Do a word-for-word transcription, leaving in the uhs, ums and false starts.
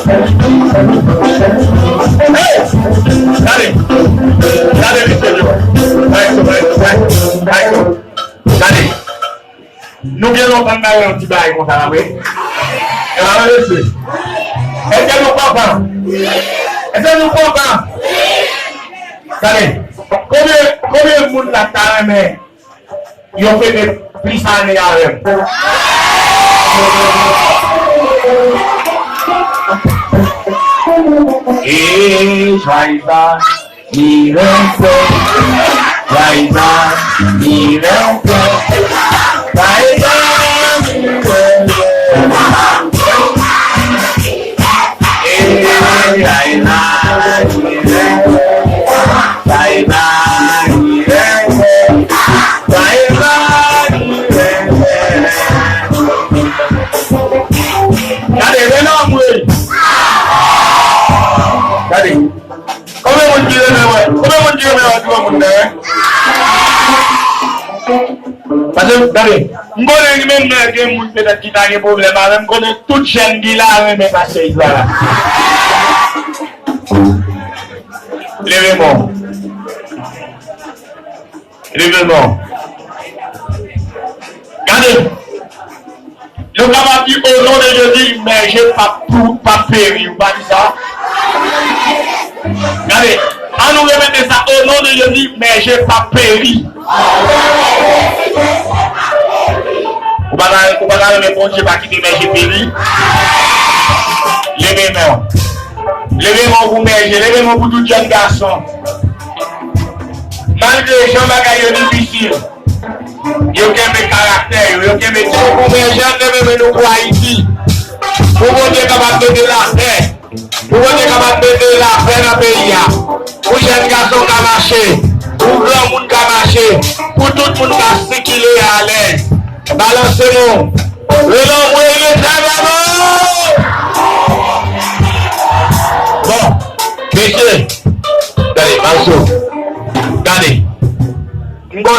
Hey! Gade! Gade mesye yo! Bay so, bay so, bay so, bay so! Gade! Nou gen lontan n pa wè yon ti bagay konsa la vre. E pa vre mesye? Èske nou kontan? Èske nou kontan? Gade! Konbyen, konbyen moun la ta renmen yo fete plis ane avè m? E jwayiza, mi rense, jwayiza, mi rense, jwayiza, mi rense. E jwayiza, mi rense, jwayiza, mi rense. Gade, men nan mwen. Gade. Konbyen moun ki renmen wè? Konbyen moun ki renmen wè granmoun nan, en? Paske, gade, m konnen menm lè gen moun petèt ki ta gen pwoblèm avè m, m konnen tout jèn ki la renmen pastè Isla la. Leve men w. Leve men w. Gade. Nou kapab di, "O non de Jezi, bèje p ap tou, p ap peri." Ou pa di sa? Gade. An nou repete sa, "O non de Jezi, bèje p ap peri." Ou pa ka, ou pa ka renmen Bondye pa kite bèje peri? Leve men w. Leve men w pou bèje, leve men w pou tout jèn gason. Malgre jan bagay yo difisil, yo kenbe karaktè yo, yo kenbe ti. Pou bèje, leve men nou pou Ayiti. Pou Bondye kapab mete lapè. Pou Bondye kapab mete lapè nan peyi a. Pou jèn gason ka mache. Pou granmoun ka mache. Pou tout moun ka sikile alèz. Balanse men w. Rele anmwe.